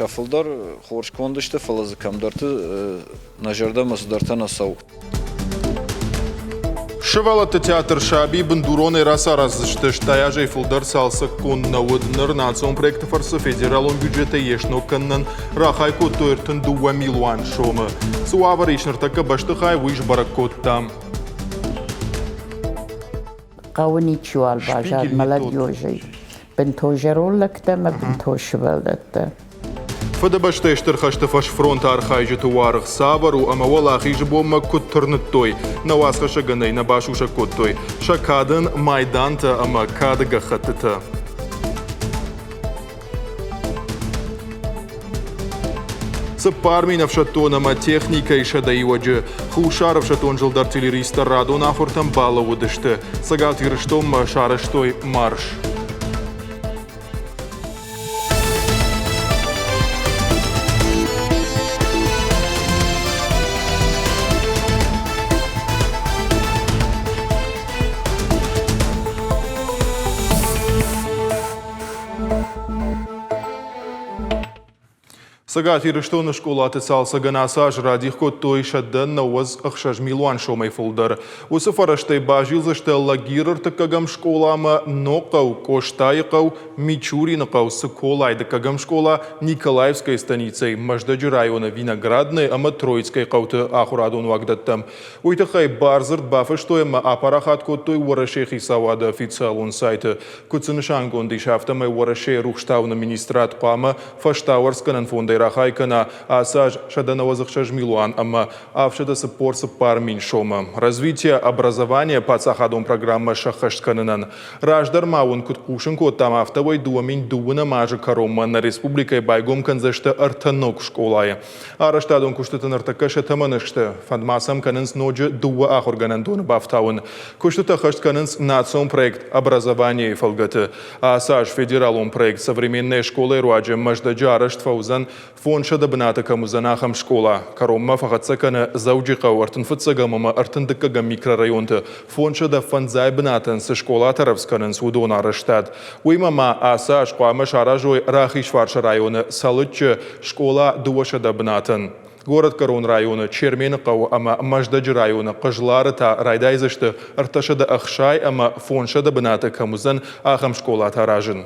Сӕ фылдӕр хорз конд сты, фӕлӕ дзы кӕмдӕрты нӕ зӕрдӕмӕ цыдӕртӕ нӕ цӕуы. Сывӕллӕтты театр «Саби» бындуронӕй рацараздзысты, стай азӕй фылдӕр цалцӕггонд нӕ уыд. Ныр национ проекты фӕрцы федералон бюджетӕй йе сног кӕнынӕн рахай кодтой 32 милуан сомы. Цы уавӕр ис ныртӕккӕ бӕстыхай, уый сбӕрӕг кодта. Хъӕуы ничиуал баззад молодежӕй. Бынтон зӕронд лӕгтӕ ӕмӕ бынтон сывӕллӕттӕ. Фыдыбӕстӕйы Стыр хӕсты фӕсфронты архайджыты уаргъ цавӕр у ӕмӕ Уӕлахизы бонмӕ куыд тырныдтой, нӕ уацхӕссӕгӕн ӕй нӕ басусӕг кодтой сӕ кадӕн майдантӕ ӕмӕ кады гӕххӕттытӕ. 4000 ӕфсӕддон ӕмӕ техникӕйы сӕдӕиуӕджы Хуссар ӕфсӕддон зылды артиллеристтӕ радон ахуыртӕм балӕууыдысты. Цӕгат Ирыстонмӕ сарӕзтой марш. Цӕгат Ирыстоны скъолаты цалцӕгӕн ацы аз радих кодтой 196 милуан сомӕй фылдӕр. Уыцы фӕрӕзтӕй базилдзысты Лагиры ӕртыккӕгӕм скъоламӕ, Ногхъӕу, Къостайыхъӕу, Мичурины хъӕу, Цыколайы дыккӕгӕм скъола, Николаевскӕйы станицӕйы, Мӕздӕджы районы Виноградный ӕмӕ Троицкӕйы хъӕуты ахуырадон уагдӕттӕм. Уый тыххӕй бардзырд бафыстой ӕмӕ апарахат кодтой Уӕрӕсейы хицауады официалон сайты. Куыд цы нысангонд ис, афтӕмӕй Уӕрӕсейы рухстауыны министрад хъуамӕ фӕстауӕрцгӕнӕн фондӕй рахай кӕна ацы аз 196 милуан ӕмӕ 744 мин сомы. Развитие образования паддзахадон программӕ сӕххӕст кӕнынӕн. Раздӕр ма уын куыд хъусын кодтам, афтӕмӕй 2020 азы кӕронмӕ нӕ республикӕйы байгом кӕндзысты ӕртӕ ног скъолайы. Арӕзтадон куыстыты ныртӕккӕ сӕ тӕмӕны сты. Фӕнд ма сӕм кӕнынц ноджы дыууӕ ахуыргӕнӕндоны бафтауын. Куыстытӕ хӕст кӕнынц национ проект «Образование-йы фӕлгӕты. Ацы аз федералон проект «Современная школа-йы руаджы Мӕздӕджы арӕзт фӕуыдзӕн 500 бынаты кӕм уыдзӕн, ахӕм скъола. Кӕронмӕ фӕхӕццӕ кӕны Дзӕуджыхъӕуы ӕртынфыццӕгӕм ӕмӕ ӕртындыккӕгӕм микрорайонты 505 бынатӕн цы скъолатӕ рӕвдз кӕнынц, уыдон арӕзтад. Уыимӕ ма ацы аз хъуамӕ саразой Рахизфарсы районы Цӕлыччы скъола 200 бынатӕн. Горӕтгӕрон районы Чермены хъӕуы ӕмӕ Мӕздӕджы районы Хъызлары та райдайдзысты 360 ӕмӕ 500 бынаты кӕм уыдзӕн, ахӕм скъолатӕ аразын.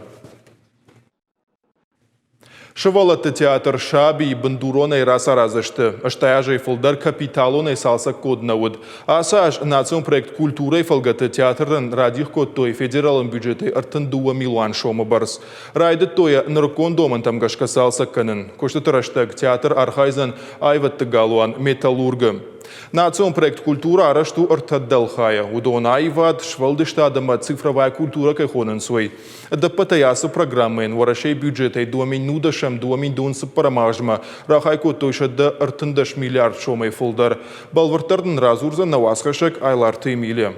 Сывӕллӕтты театр «Саби» бындуронӕй рацараздзысты. Стай азӕй фылдӕр капиталонӕй цалцӕггонд нӕ уыд. Ацы аз национ проект «Культурӕйы» фӕлгӕты театрӕн радих кодтой федералон бюджетӕй 32 милуан сомы бӕрц. Райдыдтой йӕ нырыккон домӕнтӕм гӕсгӕ цалцӕг кӕнын. Куыстыты рӕстӕг театр архайдзӕн аивӕдты галуан «Металлург-ы». Национ проект «Культура» арӕзт у ӕртӕ дӕлхайӕ. Уыдон аивад, сфӕлдыстад ӕмӕ цифровая культура кӕй хонынц, уый. Ӕдӕппӕтӕй ацы программӕйӕн Уӕрӕсейы бюджетӕй 2010 2024 азмӕ рахай кодтой 113 миллиард сомӕй фылдӕр. Бӕлвырддӕр нын радзурдзӕн нӕ уацхӕссӕг Айларты Эмилия.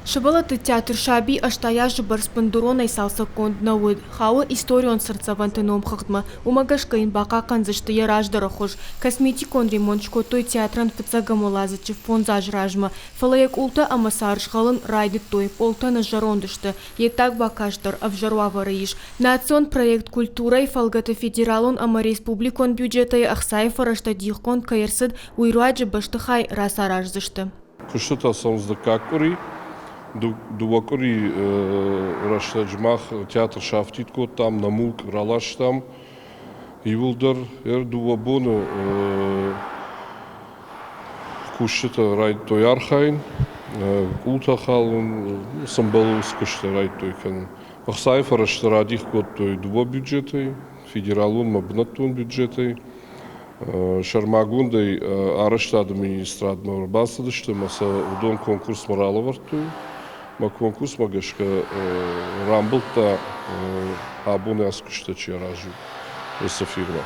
Сывӕллӕтты театр «Саби» 80 азы бӕрц бындуронӕй цалцӕггонд нӕ уыд. Хауы историон цыртдзӕвӕнты номхыгъдмӕ. Уымӕ гӕсгӕ йын бахъахъхъӕндзысты йӕ раздӕры хуыз. Косметикон ремонт скодтой театрӕн фыццӕгӕм уӕладзыджы фондз азы размӕ. Фӕлӕ йӕ къултӕ ӕмӕ цар згъӕлын райдыдтой, пъолтӕ ныззӕронд сты, йе ддаг бакаст дӕр ӕвзӕр уавӕры ис. Национ проект «Культурӕйы» фӕлгӕты федералон ӕмӕ республикон бюджетӕй ӕхцайы фӕрӕзтӕ дихгонд кӕй ӕрцыд, уый руаджы бӕстыхай рацараздзысты. Куыстытӕ цӕуынц дыккаг къуыри. Дыууӕ къуыри рӕстӕджы мах театр сафтид кодтам, нӕ мулк раластам. Иууылдӕр дыууӕ боны Кусджытӕ райдыдтой архайын, къултӕ халын, цы ӕмбӕлы, уыцы куыстытӕ райдыдтой кӕнын. Ӕхцайы фӕрӕзтӕ радих кодтой дыууӕ бюджетӕй, федералон ӕмӕ бынӕттон бюджетӕй. Сӕрмагондӕй арӕзтады министрадмӕ ӕрбацыдысты ӕмӕ сӕ уыдон конкурсмӕ ралӕвӕрдтой. Мӕ конкурсмӕ гӕсгӕ рамбылдта абоны ацы куыстытӕ чи аразы, уыцы фирмӕ.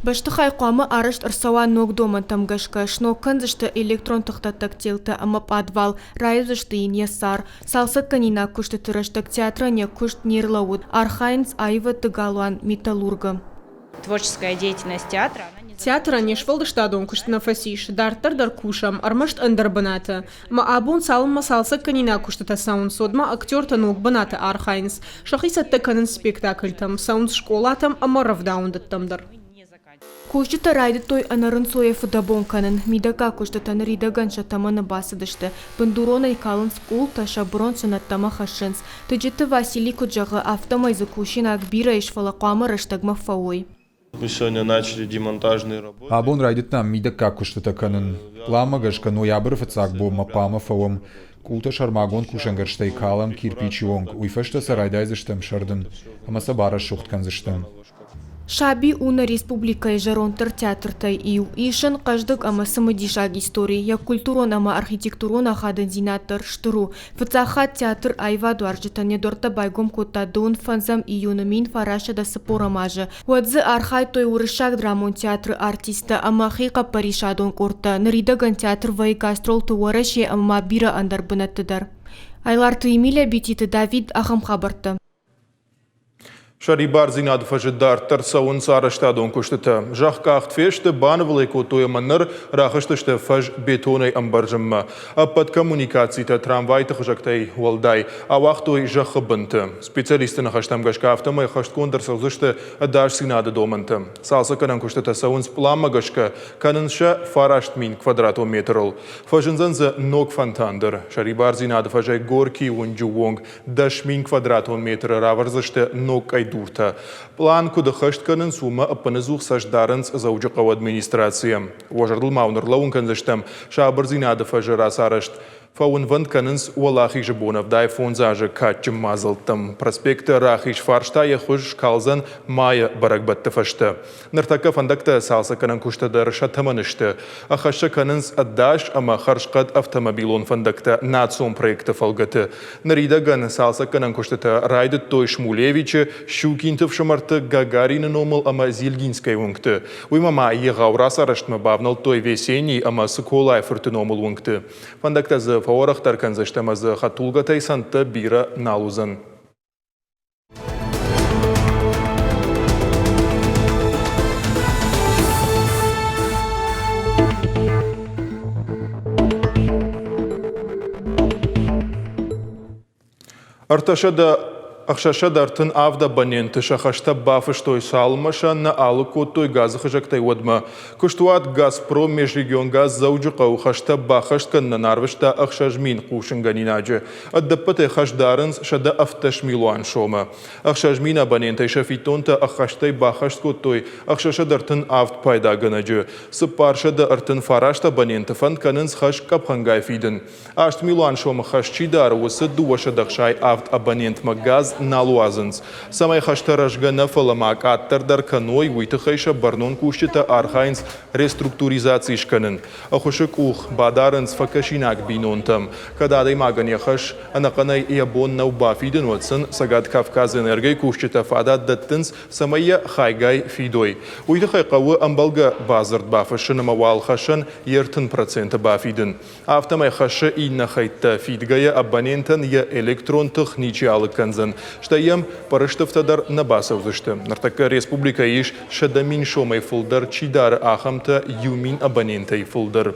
Бӕстыхай хъуамӕ арӕзт ӕрцӕуа ног домӕнтӕм гӕсгӕ, сног кӕндзысты электрон тыхдӕттӕг телтӕ ӕмӕ пъадвал, раивдзысты йын йӕ цар. Цалцӕггӕнинаг куыстыты рӕстӕг театрӕн йӕ куыст не рлӕууыд, архайынц аивӕдты галуан «Металлург-ы». Творческая деятельность театра. Театрӕн йе сфӕлдыстадон куыст нӕ фӕцис, дарддӕр дӕр кусӕм, ӕрмӕст ӕндӕр бынаты. Ӕмӕ абон цалынмӕ цалцӕггӕнинаг куыстытӕ цӕуынц, уӕдмӕ актертӕ ног бынаты архайынц, сӕхи цӕттӕ кӕнынц спектакльтӕм, цӕуынц скъолатӕм ӕмӕ рӕвдауӕндӕттӕм дӕр. Кусджытӕ райдыдтой ӕнӕрынцойӕ фыдӕбон кӕнын. Мидӕггаг куыстытӕ ныридӕгӕн сӕ тӕмӕны бацыдысты. Бындуронӕй калынц къултӕ, сӕ бырон сын ӕддӕмӕ хӕссынц. Тыджыты Васили куыд зӕгъы, афтӕмӕй дзы кусинаг бирӕ ис, фӕлӕ хъуамӕ рӕстӕгмӕ фӕуой. Абон райдыдтам мидӕггаг куыстытӕ кӕнын. Пъланмӕ гӕсгӕ ноябры фыццаг бонмӕ хъуамӕ фӕуӕм. Къултӕ сӕрмагонд кусӕнгӕрзтӕй калӕм кирпичы онг, уый фӕстӕ сӕ райдайдзыстӕм сӕрдын ӕмӕ сӕ барӕсугъд кӕндзыстӕм. Саби у нӕ республикӕйы зӕронддӕр театртӕй иу. Ис ын хъӕздыг ӕмӕ цымыдисаг истори, йӕ культурон ӕмӕ архитектурон ахадындзинад дӕр стыр у. Фыццаг хатт театр аивадуарзджытӕн йӕ дуӕрттӕ байгом кодта 25 июны 1940 азы. Уӕд дзы архайдтой Уырыссаг драмон театры артисттӕ ӕмӕ хихъӕппӕрисадон къордтӕ. Ныридӕгӕн театр вӕййы гастролты Уӕрӕсе ӕмӕ ма бирӕ ӕндӕр бынӕтты дӕр. Айларты Емеля, Бититы Давид, ахӕм хабӕрттӕ. Сӕрибардзинады фӕзы дарддӕр цӕуынц арӕзтадон куыстытӕ. Зӕхх къахт фесты, банывыл ӕй кодтой ӕмӕ ныр рахызтысты фӕз бетонӕй ӕмбӕрзынмӕ. Ӕппӕт коммуникацитӕ трамвайты хызӕгтӕй уӕлдай ауагътой зӕххы бынты. Специалистты ныхӕстӕм гӕсгӕ афтӕмӕй хӕстгонд ӕрцӕудзысты ӕдасдзинады домӕнтӕ. Цалцӕггӕнӕн куыстытӕ цӕуынц пъланмӕ гӕсгӕ, кӕнынц сӕ 9000 квадратон метрыл. Фӕзындзӕн дзы ног фонтан дӕр. Сӕрибардзинады фӕзӕй Горькийы уынджы онг 10 000 квадратон метры равӕрдзысты ног къӕйдуртӕ. Пълан куыд ӕххӕст кӕнынц, уымӕ ӕппынӕдзух цӕст дарынц Дзӕуджыхъӕуы администрацийӕ. Уӕ зӕрдыл ма уын ӕрлӕууын кӕндзыстӕм, сабырдзинады фӕзы рацарӕзт фӕуынвӕнд кӕнынц Уӕлахизы бон 75 азы кадджын мадзӕлттӕм. Проспекты рахиз фарс та йӕ хуыз скалдзӕн майы бӕрӕгбӕтты фӕстӕ. Ныртӕккӕ фӕндӕгтӕ цалцӕггӕнӕн куыстытӕ дӕр сӕ тӕмӕны сты. Ӕххӕст кӕнынц ӕдас ӕмӕ хӕрзхъӕд автомобилон фӕндӕгтӕ национ проекты фӕлгӕты. Ныридӕгӕн цалцӕггӕнӕн куыстытӕ райдыдтой Шмулевичы, Щукинты фсымӕрты, Гагарины номыл ӕмӕ Зильгинскӕйы уынгты. Уыимӕ ма егъау рацарӕзтмӕ бавнӕлдтой Весенний ӕмӕ Цыколайы фырты номыл уынгты. Фӕндӕгтӕ дзы фӕуӕрӕхдӕр кӕндзысты ӕмӕ дзы хӕдтулгӕтӕй цӕндтӕ бирӕ нал уыдзӕн. 637 абоненты сӕ хӕстӕ бафыстой, цалынмӕ сӕ нӕ алыг кодтой газы хызӕгтӕй, уӕдмӕ. Куыстуат «Газпром» межрегионгаз Дзӕуджыхъӕуы хӕстӕ баххӕст кӕнынӕн арвыста 6000 хъусынгӕнинаджы. Ӕдӕппӕтӕй хӕс дарынц 117 милуан сомы. 6000 абонентӕй сӕ фиддонтӕ ӕххӕстӕй баххӕст кодтой 637 пайдагӕнӕджы. 439 абоненты фӕнд кӕнынц хӕс къӕпхӕнгай фидын. 8 милуан сомы хӕс чи дары, уыцы 267 абонентмӕ газ нал уадзынц. Цӕмӕй хӕстӕ рӕзгӕ нӕ, фӕлӕ ма къаддӕр дӕр кӕной, уый тыххӕй сӕ бӕрнон кусджытӕ архайынц реструктуризаци скӕнын. Ӕххуысы къух бадарынц фӕкӕсинаг бинонтӕм. Кӕд адӕймагӕн йӕ хӕс ӕнӕхъӕнӕй йӕ бон нӕу бафидын, уӕд сын Цӕгат Кавказы энергойы кусджытӕ фадат дӕттынц, цӕмӕй йӕ хайгай фидой. Уый тыххӕй хъӕуы ӕмбӕлгӕ бадзырд бафыссын ӕмӕ уал хӕсӕн йе 30% бафидын. Афтӕмӕй хӕссы иннӕ хӕйттӕ фидгӕйӕ абонентӕн йӕ электрон тых ничи алыг кӕндзӕн, стӕй йӕм пъырыстыфтӕ дӕр нӕ бацӕудзысты. Ныртӕккӕ республикӕйы ис 100 000 сомӕй фылдӕр чи дары, ахӕмтӕ 1000 абонентӕй фылдӕр.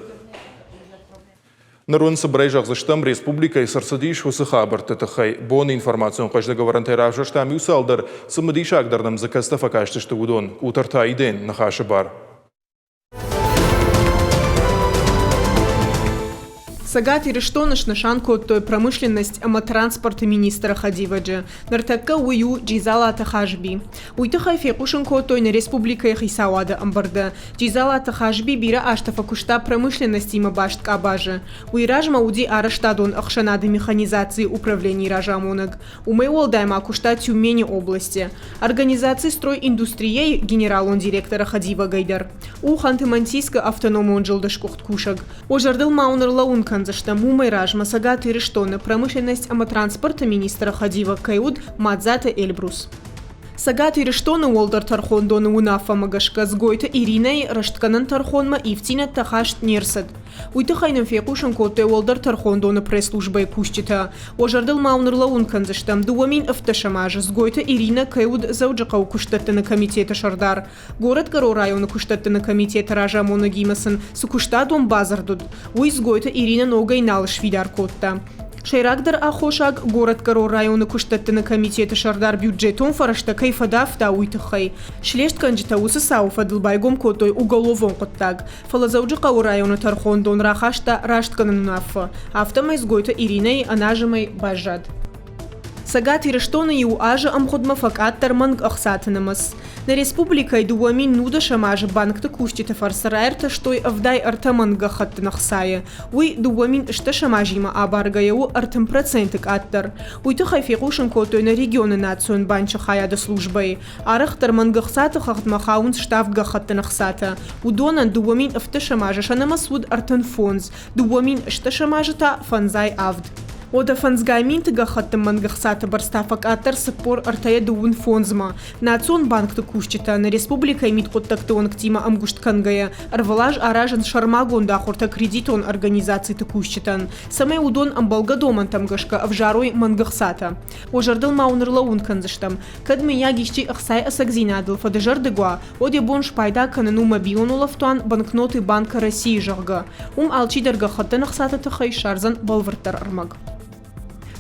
Ныр уын цыбырӕй зӕгъдзыстӕм, республикӕйы цы рцыдис, уыцы хабӕртты тыххӕй. Боны информацион хъӕздыгӕвӕрӕнтӕй равзӕрстам иу цалдӕр, цымыдисагдӕр нӕм дзы кӕцытӕ фӕкастысты, уыдон. Къутӕртӕ Аидӕн ныхасы бар. Цӕгат Ирыстоны снысан кодтой промышленность ӕмӕ транспорты министры хӕдивӕджы. Ныртӕккӕ уый у Джизалаты Хазби. Уый тыххӕй фехъусын кодтой нӕ республикӕйы хицауады ӕмбырды. Джизалаты Хазби бирӕ азты фӕкуыста промышленностимӕ баст къабазы. Уый размӕ уыди арӕзтадон ӕхсӕнады механизацийы управленийы разамонӕг. Уымӕй уӕлдай ма куыста Тюмени областы. Организаци «Стройиндустрия»-йы генералон директоры хӕдивӕгӕй дӕр. У Ханты-Мансийскы автономон зылды сгуыхт кусӕг. Уӕ зӕрдыл ма уын ӕрлӕууын кӕндзыстӕм, уымӕй размӕ Цӕгат Ирыстоны промышленность ӕмӕ транспорты министры хӕдивӕг кӕй уыд Мадзаты Эльбрус. Цӕгат Ирыстоны Уӕлдӕр тӕрхондоны уынаффӕмӕ гӕсгӕ Дзгойты Иринӕйы рӕстгӕнӕн тӕрхонмӕ ивддзинӕдтӕ хаст не рцыд. Уый тыххӕй нын фехъусын кодтой Уӕлдӕр тӕрхондоны пресс-службӕйы кусджытӕ. Уӕ зӕрдыл ма уын ӕрлӕууын кӕндзыстӕм, 2017 азы Дзгойты Иринӕ кӕй уыд Дзӕуджыхъӕуы куыстдӕттыны комитеты сӕрдар. Горӕтгӕрон районы куыстдӕттыны комитеты разамонӕгимӕ сын цы куыстадон бадзырд уыд, уый Дзгойты Иринӕ ногӕй нал сфидар кодта. Сӕйрагдӕр аххосаг горӕтгӕрон районы куыстдӕттыны комитеты сӕрдар бюджетон фӕрӕзтӕ кӕй фӕдавта, уый тыххӕй. Слестгӕнджытӕ уыцы цауы фӕдыл байгом кодтой уголовон хъуыддаг. Фӕлӕ Дзӕуджыхъӕуы районы тӕрхондон рахаста растгӕнӕн уынаффӕ. Афтӕмӕй Дзгойты Иринӕйы ӕназымӕй баззад. Цӕгат Ирыстоны иу азы ӕмгъуыдмӕ фӕкъаддӕр мӕнг ӕхцаты нымӕц. Нӕ республикӕйы 2010 азы банкты кусджыты фӕрцы раиртӕстой 73 мӕнг гӕххӕттын ӕхцайы. Уый 2010 азимӕ абаргӕйӕ у 30% къаддӕр. Уый тыххӕй фехъусын кодтой нӕ регионы национ банчы хайады службӕйы. Арӕхдӕр мӕнг ӕхцаты хыгъдмӕ хауынц ставд гӕххӕттын ӕхцатӕ. Уыдонӕн 2010 азы сӕ нымӕц уыд 35, 2010 азы та 57. Уӕдӕ фӕндзгай минты гӕххӕтты мӕнг ӕхцаты бӕрц та фӕкъаддӕр 43-ӕ дыууын фондзмӕ. Национ банкты кусджытӕ нӕ республикӕйы мидхъуыддӕгты уӕнгтимӕ ӕмгуыст кӕнгӕйӕ, ӕрвылаз аразынц сӕрмагонд ахуыртӕ кредитон организациты кусджытӕн, цӕмӕй уыдон ӕмбӕлгӕ домӕнтӕм гӕсгӕ ӕвзарой мӕнг ӕхцатӕ. Уӕ зӕрдыл ма уын ӕрлӕууын кӕндзыстӕм, кӕд мыййаг исчи ӕхцайы ӕцӕгдзинадыл фӕдызӕрдыг уа, уӕд йӕ бон спайда кӕнын у мобилон улӕфтуан «Банкноты Банка России», зӕгъгӕ. Уым алчидӕр гӕххӕттын ӕхцаты тыххӕй ссардзӕн бӕлвырддӕр ӕрмӕг.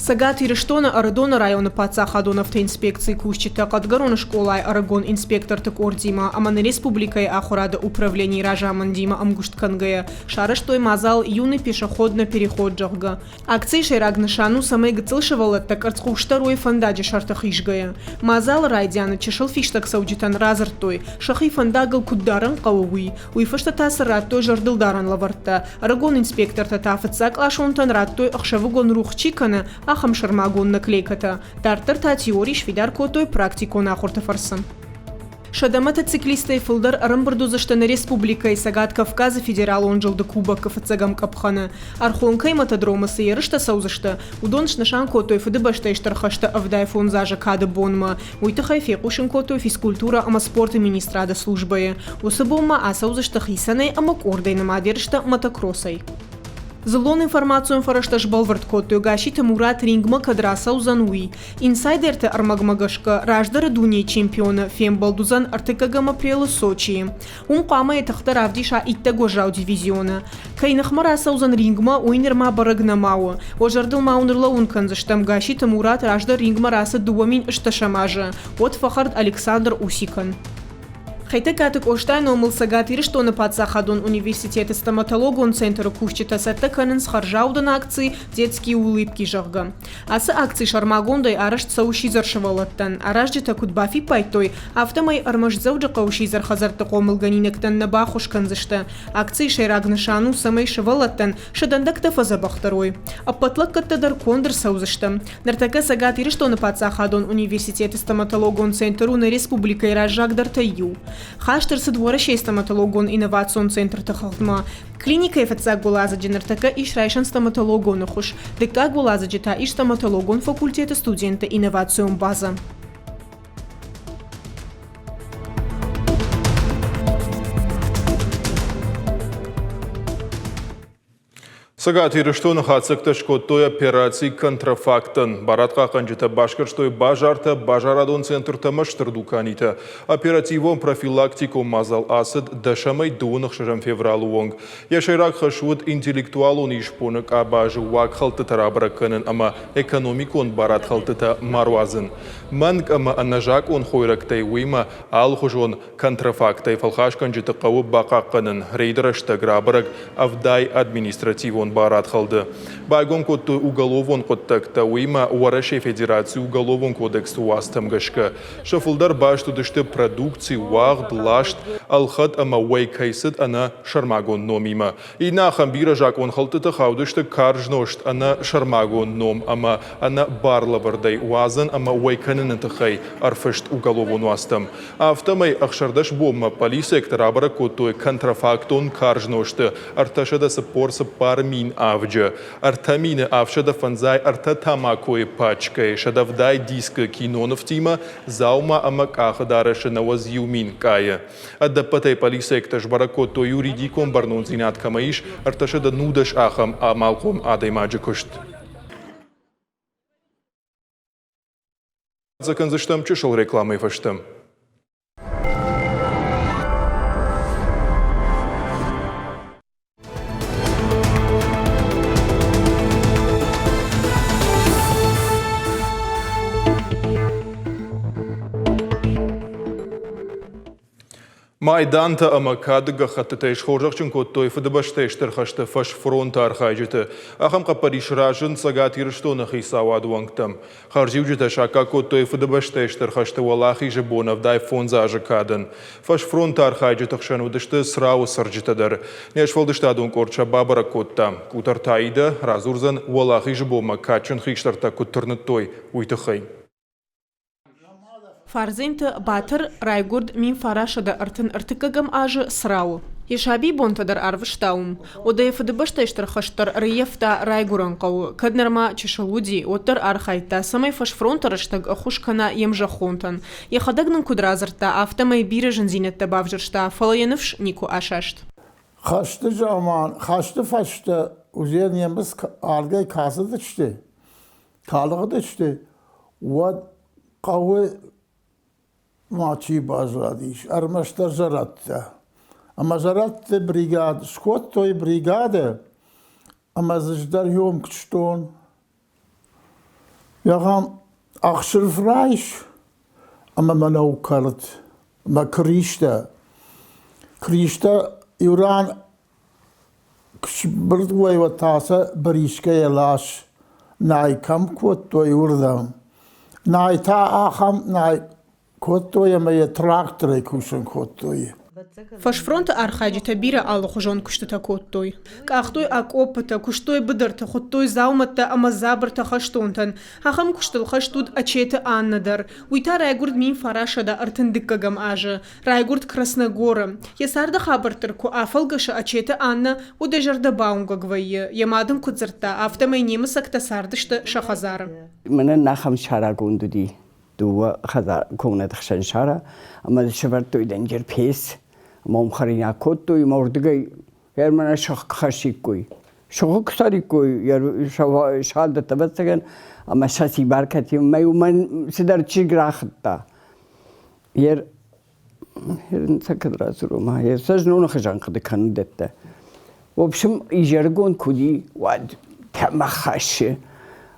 Цӕгат Ирыстоны Ӕрыдоны районы паддзахадон автоинспекцийы кусджытӕ Хъӕдгӕроны скъолайы ӕрыгон инспекторты къордимӕ ӕмӕ нӕ республикӕйы ахуырады управленийы разамындимӕ ӕмгуыст кӕнгӕйӕ сарӕзтой мадзал «Юный пешеход на переход», зӕгъгӕ. Акцийы сӕйраг нысан у, цӕмӕй гыццыл сывӕллӕттӕ къӕрцхъусдӕр уой фӕндаджы сӕрты хизгӕйӕ. Мадзалы райдианы чысыл фистӕгцӕуджытӕн радзырдтой, сӕхи фӕндагыл куыд дарын хъӕуы, уый. Уый фӕстӕ та сын радтой зӕрдылдарӕн лӕвӕрттӕ. Ӕрыгон инспектортӕ та фыццагкъласонтӕн радтой ӕхсӕвыгон рух чи кӕны, ахӕм сӕрмагонд наклейкӕтӕ. Дарддӕр та теори сфидар кодтой практикон ахуырты фӕрцы. Сӕдӕ мотоциклистӕй фылдӕр ӕрӕмбырд уыдзысты нӕ республикӕйы Цӕгат Кавказы федералон зылды Кубокы фыццӕгӕм къӕпхӕны. Архонкӕйы мотодромы цы ерыстӕ цӕудзысты, уыдон снысан кодтой Фыдыбӕстӕйы Стыр хӕсты 75 азы кады бонмӕ. Уый тыххӕй фехъусын кодтой физкультурӕ ӕмӕ спорты министрады службӕйы. Уыцы бонмӕ ацӕудзысты хицӕнӕй ӕмӕ къордӕй нымад ерыстӕ мотокроссӕй. Дзыллон информацион фӕрӕзтӕ сбӕлвырд кодтой, Гасситы Мурат рингмӕ кӕд рацӕудзӕн, уый. Инсайдерты ӕрмӕгмӕ гӕсгӕ, раздӕры дунейы чемпионы фембӕлд уыдзӕн ӕртыккӕгӕм апрелы Сочийы. Уым хъуамӕ йӕ тыхтӕ равдиса иттӕг уӕззау дивизионы. Кӕй ныхмӕ рацӕудзӕн рингмӕ, уый нырма бӕрӕг нӕма у. Уӕ зӕрдыл ма уын ӕрлӕууын кӕндзыстӕм, Гасситы Мурат раздӕр рингмӕ рацыд 2010 азы, уӕд фӕхӕрд Александр Усикӕн. Хетӕгкаты Къостайы номыл Цӕгат Ирыстоны паддзахадон университеты стоматологон центры кусджытӕ цӕттӕ кӕнынц хӕрзаудӕн акци «Детские улыбки», зӕгъгӕ. Ацы акци сӕрмагондӕй арӕзт цӕуы сидзӕр сывӕллӕттӕн. Аразджытӕ куыд бафиппайдтой, афтӕмӕй ӕрмӕст Дзӕуджыхъӕуы сидзӕр хӕдзӕртты хъомылгӕнинӕгтӕн нӕ баххуыс кӕндзысты. Акцийы сӕйраг нысан у, цӕмӕй сывӕллӕттӕн сӕ дӕндӕгтӕ фӕдзӕбӕхдӕр уой. Ӕппӕт лӕггӕдтӕ дӕр конд ӕрцӕудзысты. Ныртӕккӕ Цӕгат Ирыстоны паддзахадон университеты стоматологон центр у нӕ республикӕйы раззагдӕртӕй иу. Хаст ӕрцыд Уӕрӕсейы стоматологон инновацион центрты хыгъдмӕ. Клиникӕйы фыццаг уӕладзыджы ныртӕккӕ ис райсӕн стоматологон ӕххуыс, дыккаг уӕладзыджы та ис стоматологон факультеты студентты инновацион базӕ. Цӕгат Ирыстоны хатдзӕгтӕ скодтой операци «Контрафактӕн». Барадхъахъхъӕнджытӕ басгӕрстой базартӕ, базарадон центртӕ ӕмӕ стыр дуканитӕ. Оперативон-профилактикон мадзал ацыд дӕсӕмӕй дыууын ӕхсӕзӕм февралы онг. Йӕ сӕйраг хӕс уыд интеллектуалон исбоны къабазы уагхӕлдтытӕ рабӕрӕг кӕнын ӕмӕ экономикон барадхӕлдтытӕ ма руадзын. Мӕнг ӕмӕ ӕнӕзакъон хойрӕгтӕй уыимӕ алыхуызон Контрафактӕй фӕлхасгӕнджыты хъӕуы бахъахъхъӕнын. Рейды рӕстӕг рабӕрӕг ӕвдай административон барадхӕлды. Байгом кодтой уголовон хъуыддӕгтӕ, уыимӕ Уӕрӕсейы Федерацийы Уголовон кодексы уацтӕм гӕсгӕ. Сӕ фылдӕр баст уыдысты продукци, уагъд, ласт ӕлхӕд ӕмӕ уӕй кӕй цыд ӕнӕ сӕрмагонд номимӕ. Иннӕ ахӕм бирӕ закъонхӕлдтыты хаудысты карз нозт ӕнӕ сӕрмагонд ном ӕмӕ ӕнӕ барлӕвӕрдӕй уадзын ӕмӕ уӕй кӕныны тыххӕй ӕрфыст уголовон уацтӕм. Афтӕмӕй 16 бонмӕ полициӕгтӕ рабӕрӕг кодтой контрафактон карз нозты 344 000 авджы, 3753 тамакойы пачкӕйы, 170 дискы кинонывтимӕ, дзаума ӕмӕ къахыдарӕсы 91 000 къайы. Ӕдӕппӕтӕй полициӕгтӕ сбӕрӕг кодтой, юридикон бӕрнондзинад кӕмӕ ис, 310 ахӕм амалхъом адӕймаджы куыст. Кӕндзыстӕм чысыл рекламӕйы фӕстӕ. Майдантӕ ӕмӕ кады гӕххӕттытӕй схорзӕхджын кодтой Фыдыбӕстӕйы Стыр хӕсты фӕсфронты архайджыты. Ахӕм хъӕппӕрис разынд Цӕгат Ирыстоны хицауады уӕнгтӕм. Хӕрзиуджытӕ саккаг кодтой Фыдыбӕстӕйы Стыр хӕсты Уӕлахизы бон 75 азы кадӕн. Фӕсфронты архайджыты хсӕн уыдысты Црауы цӕрджытӕ дӕр. Не сфӕлдыстадон къорд сӕ бабӕрӕг кодта. Къутӕрты Аидӕ радзурдзӕн, Уӕлахизы бонмӕ кадджын хистӕртӕ куыд тырныдтой, уый тыххӕй. Фардзинты Батыр райгуырд 1933 азы Црауы. Йӕ сабибонтӕ дӕр арвыста уым. Уӕдӕ йӕ Фыдыбӕстӕйы Стыр хӕст дӕр ӕрӕййӕфта райгуырӕн хъӕуы. Кӕд нырма чысыл уыди, уӕддӕр архайдта, цӕмӕй фӕсфронты рӕстӕг ӕххуыс кӕна йе мзӕххонтӕн. Йӕхӕдӕг нын куыд радзырдта, афтӕмӕй бирӕ зындзинӕдтӕ бавзӕрста, фӕлӕ йӕ ныфс никуы асаст. Хӕсты заман, хӕсты фӕстӕ уыдзӕн немыц ардӕй кӕцыдысты, калыгъдысты, уӕд хъӕуы ма чи баззадис, ӕрмӕстдӕр зӕрӕдтӕ. Ӕмӕ зӕрӕдты бригад скодтой бригадӕ, ӕмӕ дзы ӕз дӕр куыстон. Зӕгъӕм, ӕхсырф райс ӕмӕ мӕнӕу кӕрт, ӕмӕ кристӕ. Кристӕ иу ран Сбырдгой та сӕ брискӕйӕ лас. Най кӕм кодтой, уырдӕм. Най та ахӕм най кодтой ӕмӕ йӕ тракторӕй кусын кодтой. Фӕсфронты архайджытӕ бирӕ алыхуызон куыстытӕ кодтой. Къахтой акъоппытӕ, куыстой быдырты, хуыдтой дзаумӕттӕ ӕмӕ дзабыртӕ хӕстонтӕн. Ахӕм куыстыл хӕст уыд Ачеты Аннӕ дӕр. Уый та райгуырд 1932 азы. Райгуырд Красногоры. Йӕ царды хабӕртты куы афӕлгӕсы Ачеты Аннӕ, уӕд йӕ зӕрдӕ бауынгӕг вӕййы. Йӕ мад ын куыд дзырдта, афтӕмӕй немыцӕгтӕ цардысты сӕ хӕдзары. Мӕнӕн ахӕм сарагонд уыди дыууӕ хӕдзар комнаты хсӕн сара, ӕмӕ дзы сӕвӕрдтой дӕнджыр пец, ӕмӕ уым хӕринаг кодтой, ӕмӕ уырдыгӕй мӕнӕ сыгъ хӕссиккой. Сыгъы куы цӕриккой, салдӕттӕ, ӕвӕццӕгӕн, ӕмӕ сӕ сибар кӕтимӕ уымӕн цыдӕр чызг рахуыдта. Ер кӕд радзурон ма, сӕ зноны хуызӕн хъуыды кӕнын дӕттӕ. В общем, изӕрыгон куы уыди, уӕд тӕмӕх хӕссы.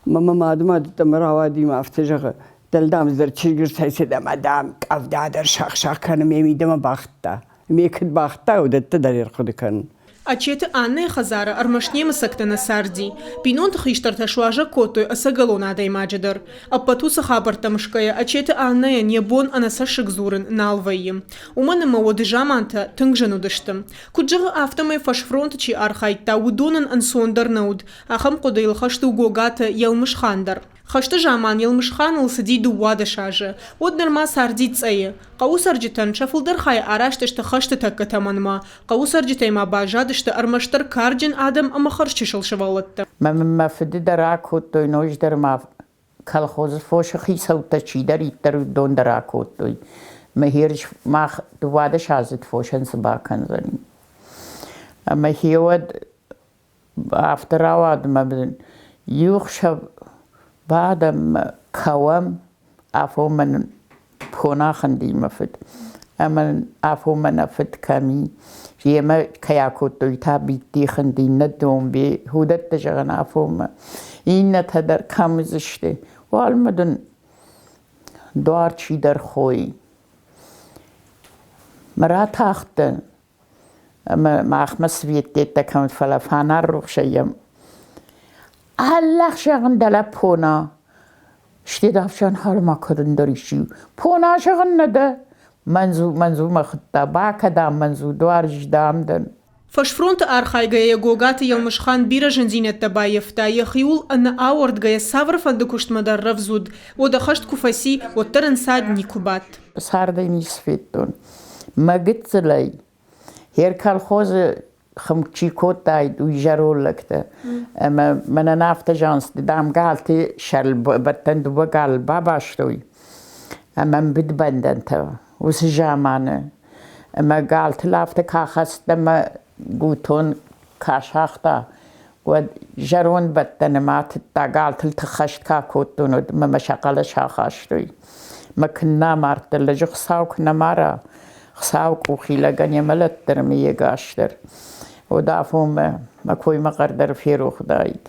Ӕмӕ мӕ мады мад ӕмӕ рауади мӕ афтӕ зӕгъы, дӕлдам дӕр чызг ӕрцӕйцыд ӕмӕ, дам, къӕвда дӕр сӕх-сӕх кӕны, ме мидӕмӕ бахыдта. Ме куыд бахыдта, уыдӕттӕ дӕр ӕрхъуыды кӕнын. Ачеты Аннӕйы хӕдзары ӕрмӕст немыцӕгтӕ нӕ царди. Бинонты хистӕртӕ суазӕг кодтой ӕцӕгӕлон адӕймаджы дӕр. Ӕппӕт уыцы хабӕрттӕ мысгӕйӕ Ачеты Аннӕйӕн йӕ бон ӕнӕцӕссыг дзурын нал вӕййы. Уымӕн ӕмӕ уӕды замантӕ тынг зын уыдысты. Куыд зӕгъы, афтӕмӕй фӕсфронты чи архайдта, уыдонӕн ӕнцондӕр нӕ уыд. Ахӕм хъуыдыйыл хӕст у Гогаты Елмысхан дӕр. Хӕсты заман Елмысханыл цыди 12 азы. Уӕд нырма царди Цъӕйы. Хъӕуы цӕрджытӕн сӕ фылдӕр хай арӕзт сты хӕсты тӕккӕ тӕмӕнмӕ. Хъӕуы цӕрджытӕй ма баззадысты ӕрмӕстдӕр карджын адӕм ӕмӕ хӕрзчысыл сывӕллӕттӕ. Мӕ мын мӕ фыды дӕр акодтой, ноджыдӕр ма колхозы фосы хицӕуттӕ чидӕриддӕр, уыдон дӕр акодтой. Мӕ херыс мах 12 азы фосӕн цы бакӕндзӕни. Ӕмӕ хеуӕд Афтӕ рауад ӕмӕ иу хсӕв бадӕм, кӕуӕм, афонмӕ нын пона хынди мӕ фыд. Ӕмӕ афонмӕ нӕ фыд кӕм и, йемӕ кӕй акодтой та Битти хынди, иннӕ Домбе, уыдӕттӕ зӕгъын афонмӕ. Иннӕтӕ дӕр кӕм уыдзысты? Уалынмӕ дын дуар чидӕр хойы. Мӕ ратахтӕн Ӕмӕ махмӕ светтеттӕ кӕм фӕлӕ фанар рухсӕй йӕм Аллах зӕгъын дӕлӕ пона. Сте ӕфсӕн хӕрма кӕдӕндӕр исчи. Пона зӕгъын нӕ дӕ. Мӕндзу, мӕндзумӕ хуыдта, бакӕдам мӕндзу, дуар дам дӕн. Фӕсфронты архайгӕйӕ Гогаты Елмысхан бирӕ зындзинӕдтӕ баййӕфта, йӕхиуыл ӕнӕауӕрдгӕйӕ цавӕрфӕнды куыстмӕ дӕр рӕвдз уыд. Уӕдӕ хӕст куы фӕци, уӕддӕр ӕнцад никуы бадт. Цардӕй ницы федтон. Мӕ гыццылӕй Хер колхозы хым чи кодтаид, уый зӕронд лӕгтӕ. Ӕмӕ мӕнӕн афтӕ зӕгъынц, дам, галты сӕрбӕттӕн дыууӕ галы бабастой ӕмӕ мбыд бӕндӕнтӕ уыцы заманы. Ӕмӕ галтыл афтӕ куы ахӕцыд ӕмӕ гутон куы асагъта, уӕд зӕронд бӕттӕны ма тыдта, галтыл тыххӕст куы акодтон, уӕд мӕ мӕ сӕ хъӕлӕс ахастой. Мӕ куыннӕ амардтӕн, лӕджы Хуыцау куы нӕ мара, Хуыцауы къухи лӕгӕн йӕ мӕлӕт дӕр ӕмӕ йе гас дӕр. Уӕд афонмӕ мӕ коймӕ хъӕр дӕр ферох уыдаид.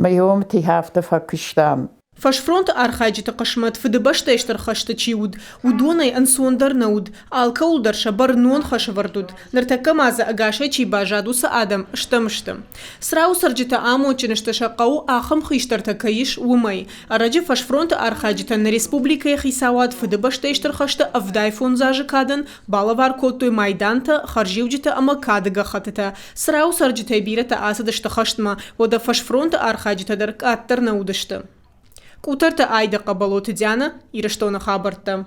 Мӕ иомти афтӕ фӕкуыстам. Фӕсфронты архайджыты хъысмӕт Фыдыбӕстӕйы Стыр хӕсты чи уыд, уыдонӕй ӕнцондӕр нӕ уыд. Алкӕуыл дӕр сӕ бӕрнон хӕс ӕвӕрд уыд. Ныртӕккӕ ма дзы ӕгасӕй чи баззад, уыцы адӕм стӕм сты. Црауы цӕрджытӕ амондджын сты, сӕ хъӕуы ахӕм хистӕртӕ кӕй ис, уымӕй. Ӕрӕджы фӕсфронты архайджытӕн нӕ республикӕйы хицауад Фыдыбӕстӕйы Стыр хӕсты 75 азы кадӕн балӕвар кодтой майдантӕ, хӕрзиуджытӕ ӕмӕ кады гӕххӕттытӕ. Црауы цӕрджытӕй бирӕтӕ ацыдысты хӕстмӕ, уӕдӕ фӕсфронты архайджытӕ дӕр къаддӕр нӕ уыдысты. Къутӕрты Айда Хъӕбӕлоты Диана, Ирыстоны хабӕрттӕ.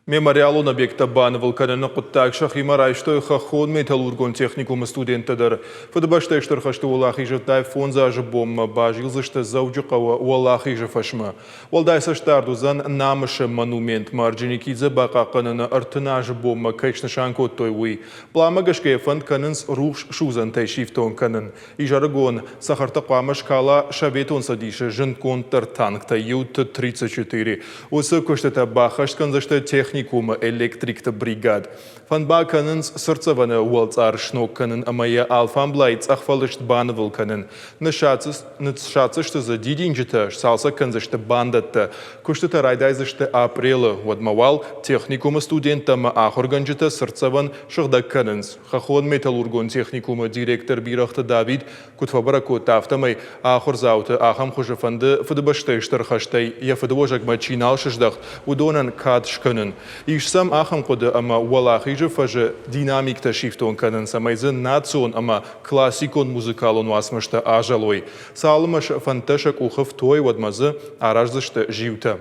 Мемориалон объекттӕ банывыл кӕныны хъуыддаг сӕхимӕ райстой хӕххон металлургон техникумы студенттӕ дӕр. Фыдыбӕстӕйы Стыр хӕсты уӕлахизы 5 азы бонмӕ базилдзысты Дзӕуджыхъӕуы Уӕлахизы фӕсмӕ. Уӕлдай цӕстдард уыдзӕн Намысы монументмӕ Орджоникидзе бахъахъхъӕныны 30 азы бонмӕ кӕй снысан кодтой, уый. Пъланмӕ гӕсгӕ йӕ фӕнд кӕнынц рухс судзӕнтӕй сифтонг кӕнын. Изӕрыгон цӕхӕртӕ хъуамӕ скала Советон Цӕдисы зындгонддӕр танктӕй иу Т-34. Уыцы куыстытӕ баххӕст кӕндзысты техникумы электрикты бригад. Фӕнд ма кӕнынц цыртдзӕвӕны уӕлцъар сног кӕнын ӕмӕ йӕ алфамблай цъӕхфӕлыст банывыл кӕнын. Ныссадздзысты дзы дидинджытӕ, сцалцӕг кӕндзысты бандӕттӕ. Куыстытӕ райдайдзысты апрелы. Уӕдмӕ уал техникумы студенттӕ ӕмӕ ахуыргӕнджытӕ цыртдзӕвӕн сыгъдӕг кӕнынц. Хӕххон-металлургон техникумы директор Бирӕгъты Давид куыд фӕбӕрӕг кодта, афтӕмӕй ахуырдзауты ахӕм хуызы фӕнды Фыдыбӕстӕйы Стыр хӕстӕй йӕ фыдыуӕзӕгмӕ чи нал сыздӕхт, уыдонӕн кад скӕнын. Ис сӕм ахӕм хъуыды ӕмӕ Уӕлахизы фӕзы динамиктӕ сифтонг кӕнын, цӕмӕй дзы национ ӕмӕ классикон музыкалон уацмыстӕ азӕлой. Цалынмӕ сӕ фӕндтӕ сӕ къухы фтой, уӕдмӕ дзы араздзысты зиутӕ.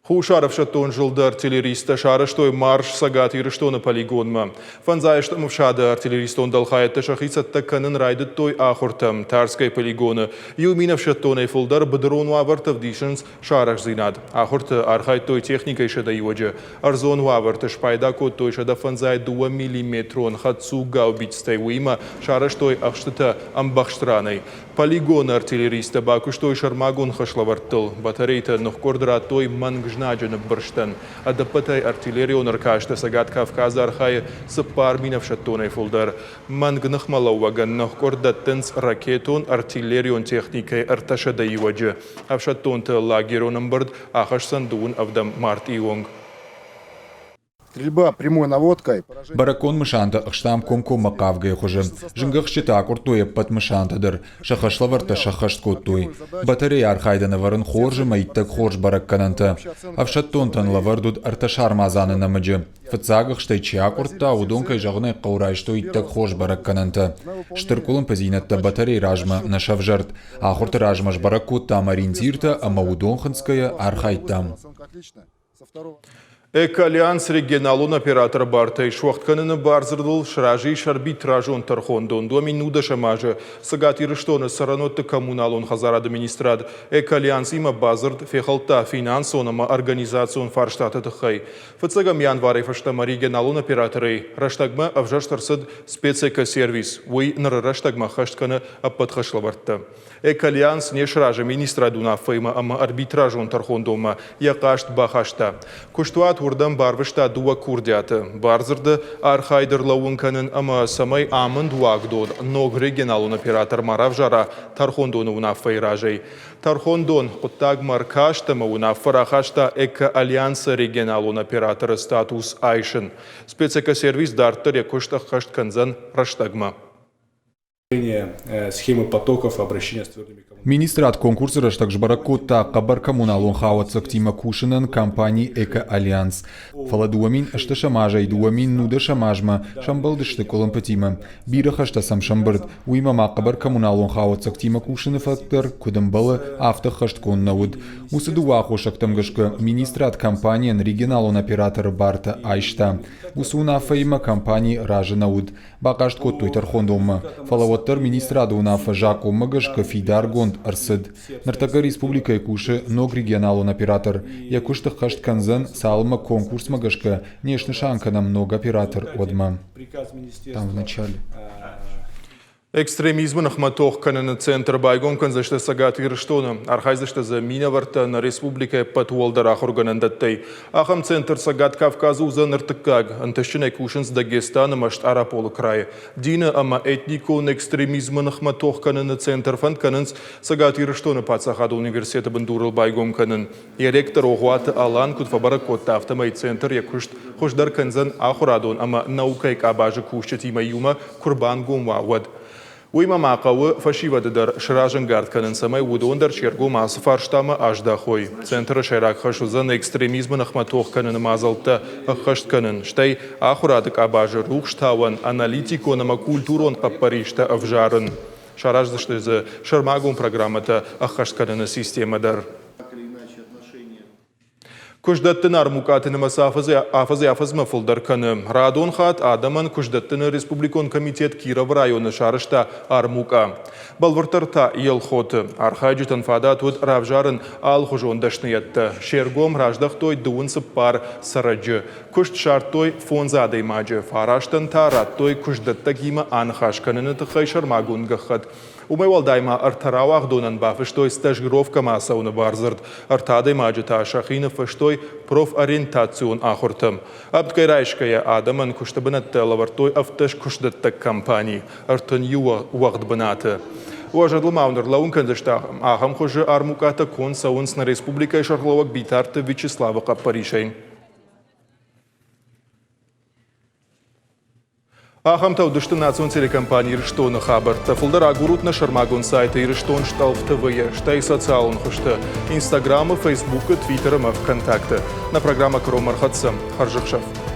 Хуссар ӕфсӕддон зылды артиллеристтӕ сарӕзтой марш Цӕгат Ирыстоны полигонмӕ. Фӕндзайӕстӕм ӕфсады артиллеристон дӕлхайӕдтӕ сӕхи цӕттӕ кӕнын райдыдтой ахуыртӕм. Тарскӕйы полигоны 1000 ӕфсӕддонӕй фылдӕр быдырон уавӕрты ӕвдисынц сӕ арӕхстдзинад. Ахуырты архайдтой техникӕйы 101-ы. Ӕрдзон уавӕрты спайда кодтой 152 миллиметрон хӕдцуг гаубицтӕй, уыимӕ сарӕзтой ӕхстытӕ ӕмбӕхст ранӕй. Полигоны артиллеристтӕ бакуыстой сӕрмагонд хӕслӕвӕрдтыл. Батарейтӕ ныхкъуырд радтой мӕнг знаджы ныббырстӕн. Ӕдӕппӕтӕй артиллерион ӕркасты Цӕгат Кавказы архайы 4000 ӕфсӕддонӕй фылдӕр. Мӕнг ныхмӕлӕууӕгӕн ныхкъуырд дӕттынц ракетон артиллерион техникӕйы 300 иуӕджы. Ӕфсӕддонты лагерон ӕмбырд ахӕсдзӕн дыууын ӕвдӕм мартъийы онг. Стрельба прямой наводкой. Бӕрӕггон мысантӕ ӕхстам комкоммӕ хъавгӕйы хуызы. Зынгӕхсджытӕ акъуырдтой ӕппӕт мысантӕ дӕр, сӕ хӕслӕвӕрдтӕ сӕххӕст кодтой. Батарейы архайдӕн ӕвӕрын хорз ӕмӕ иттӕг хорз бӕрӕггӕнӕнтӕ. Ӕфсӕддонтӕн лӕвӕрд уыд ӕртӕ сармадзаны нӕмыджы. Фыццаг ӕхстӕй чи акъуырдта, уыдон, кӕй зӕгъын ӕй хъӕуы, райстой иттӕг хорз бӕрӕггӕнӕнтӕ. Стыр къуылымпыдзинӕдтӕ батарейы размӕ нӕ сӕвзӕрд. Ахуырты размӕ сбӕрӕг кодтам ориентиртӕ ӕмӕ уыдон хынцгӕйӕ архайдтам. Экоальянс регионалон операторы бартӕй суӕгъд кӕныны бардзырдыл сразы ис арбитражон тӕрхондон. 2010 азы Цӕгат Ирыстоны цӕрӕнуӕтты коммуналон хӕдзарады министрад Экоальянсимӕ бадзырд фехӕлдта финансон ӕмӕ организацион фарстаты тыххӕй. Фыццӕгӕм январӕй фӕстӕмӕ регионалон операторӕй рӕстӕгмӕ ӕвзӕрст ӕрцыд спецэкосервис. Уый ныры рӕстӕгмӕ ӕххӕст кӕны ӕппӕт хӕслӕвӕрдтӕ. Экоальянс не сразы министрады уынаффӕимӕ ӕмӕ арбитражон тӕрхондонмӕ йӕ хъаст бахаста. Куыстуат уырдӕм барвыста дыууӕ курдиаты бардзырды архайд ӕрлӕууын кӕнын ӕмӕ цӕмӕй амынд уагдон ног регионалон оператор ма равзара тӕрхондоны уынаффӕйы разӕй. Тӕрхондон хъуыддагмӕ ӕркаст ӕмӕ уынаффӕ рахаста Экоальянсы регионалон операторы статус айсын. Спецэкосервис дарддӕр йӕ куыст ӕххӕст кӕндзӕн рӕстӕгмӕ. Схемы потоков обращения с твердыми Министрад конкурсы рӕстӕг сбӕрӕг кодта хъӕбӕр коммуналон хауӕццӕгтимӕ кусынӕн компани «Эко-Альянс». Фӕлӕ 2008 азӕй 2019 азмӕ сӕмбӕлдысты къуылымпытимӕ. Бирӕ хӕстӕ сӕм сӕмбырд, уыимӕ ма хъӕбӕр коммуналон хауӕццӕгтимӕ кусыны фӕтк дӕр, куыд ӕмбӕлы, афтӕ ӕххӕстгонд нӕ уыд. Уыцы дыууӕ аххосӕгтӕм гӕсгӕ министрад компанийӕн регионалон операторы бартӕ айста. Уыцы уынаффӕимӕ компани разы нӕ уыд. Бахъаст кодтой тӕрхондонмӕ, фӕлӕ уӕддӕр министрады уынаффӕ закъонмӕ гӕсгӕ фидаргонд ӕрцыд. Ныртӕккӕ республикӕйы кусы ног регионалон оператор. Йӕ куыст ӕххӕст кӕндзӕн, цалынмӕ конкурсмӕ гӕсгӕ не снысан кӕнӕм ног оператор, уӕдмӕ. Там в начале. Экстремизмы ныхмӕ тох кӕныны центр байгом кӕндзысты Цӕгат Ирыстоны. Архайдзысты дзы минӕвӕрттӕ нӕ республикӕйы ӕппӕт уӕлдӕр ахуыргӕнӕндӕттӕй. Ахӕм центр Цӕгат Кавказы уыдзӕн ӕртыккаг. Ӕнтыстджынӕй кусынц Дагестаны ӕмӕ Стъараполы крайы. Дины ӕмӕ этникон экстремизмы ныхмӕ тох кӕныны центр фӕнд кӕнынц Цӕгат Ирыстоны паддзахадон университеты бындурыл байгом кӕнын. Йӕ ректор Огъуаты Алан куыд фӕбӕрӕг кодта, афтӕмӕй центр йӕ куыст хуыздӕр кӕндзӕн ахуырадон ӕмӕ наукӕйы къабазы кусджытимӕ иумӕ куы рбангом уа, уӕд. Уыимӕ ма хъӕуы фӕсивӕды дӕр сразӕнгард кӕнын, цӕмӕй уыдон дӕр се ргом ацы фарстамӕ аздахой. Центры сӕйраг хӕс уыдзӕн экстремизмы ныхмӕ тох кӕныны мадзӕлттӕ ӕххӕст кӕнын, стӕй ахуырады къабазы рухстауӕн, аналитикон ӕмӕ культурон хъӕппӕристӕ ӕвзарын. Сараздзысты дзы сӕрмагонд программӕтӕ ӕххӕст кӕныны системӕ дӕр. Куыстдӕттыны армукъаты нымӕц афӕдзӕй-афӕдзмӕ фылдӕр кӕны. Радон хатт адӕмӕн куыстдӕттыны республикон комитет Кировы районы сарӕзта армукъа. Бӕлвырддӕр та Елхоты. Архайджытӕн фадат уыд равзарын алыхуызон дӕсныйӕдтӕ. Се ргом раздӕхтой 24 цӕрӕджы. Куыст ссардтой фондз адӕймаджы, фарастӕн та радтой куыстдӕттӕгимӕ аныхас кӕныны тыххӕй сӕрмагонд гӕххӕтт. Уымӕй уӕлдай ма ӕртӕ рауагъдонӕн бафыстой стажировкӕмӕ ацӕуыны бардзырд, ӕртӕ адӕймаджы та сӕхи ныффыстой профориентацион ахуыртӕм. Ӕмткӕй райсгӕйӕ адӕмӕн куысты бынӕттӕ лӕвӕрдтой 17 куыстдӕттӕг компани 31 уӕгъд бынаты. Уӕ зӕрдыл ма уын ӕрлӕууын кӕндзысты ахӕм хуызы армукъатӕ конд цӕуынц нӕ республикӕйы сӕргълӕууӕг Битарты Вячеславы хъӕппӕрисӕй. Ахӕмтӕ уыдысты национ телекомпани Ирыстоны хабӕрттӕ. Фылдӕр агурут нӕ сӕрмагонд сайты Ирыстон стъӕлф ТВ-йы, стӕй социалон хуызты Инстаграмы, Фейсбукы, Твиттеры ӕмӕ ВКонтакты. Нӕ программӕ кӕронмӕ ӕрхӕццӕ. Хӕрзӕхсӕв!